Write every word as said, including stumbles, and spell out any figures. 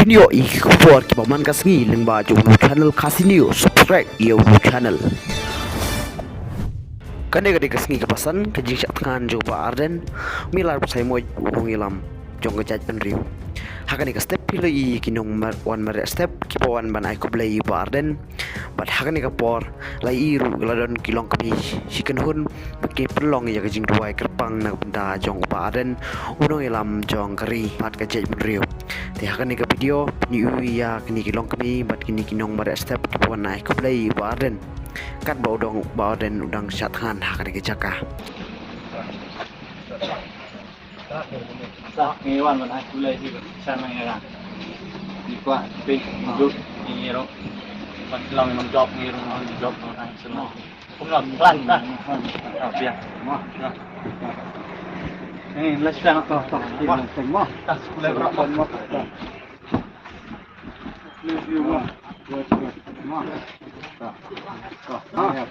Ïoh ïa ki khubor kiba man ka sngi lyngba jong u channel Khasi News, subscribe ïa u channel. Kane ka dei ka sngi kaba san ka jingshah thngan jong u Bah Ardent, u Myllard Basaiawmoit, u nongïalam jong ka jaitbynriew. Ha kane ka step phi la ïohi ïa ki nongwan mareh step kiba wan ban ai khublei ïa u Bah Ardent. Bad ha kane ka por la ïohi ruh la don ki longkmie shi kynhun ba ki pynlong ïa ka jingduwai kyrpang na ka bynta jong u Bah Ardent, u nongïalam jong ka ri bad ka jaitbynriew. Te ha kane ka video phin ïohi ïa kine ki longkmie bad kine ki nongmareh step kiba wan ai khublei ïa u Bah Ardent katba u dang, Bah Ardent u dang shah thngan ha kane ka jaka. Sa ngi wan ban ai khublei hi ba shan nang ïa nga. Ngi kwah pynjop ngi ruh. Ban long nang jop ngi ruh nang jop nang ai shalom. Kum long klan ta. Ah, biang. Mo. Ni, let's go. To, to, to, mo. Ta khublei ba mo. Mo. Mo. To, to, to.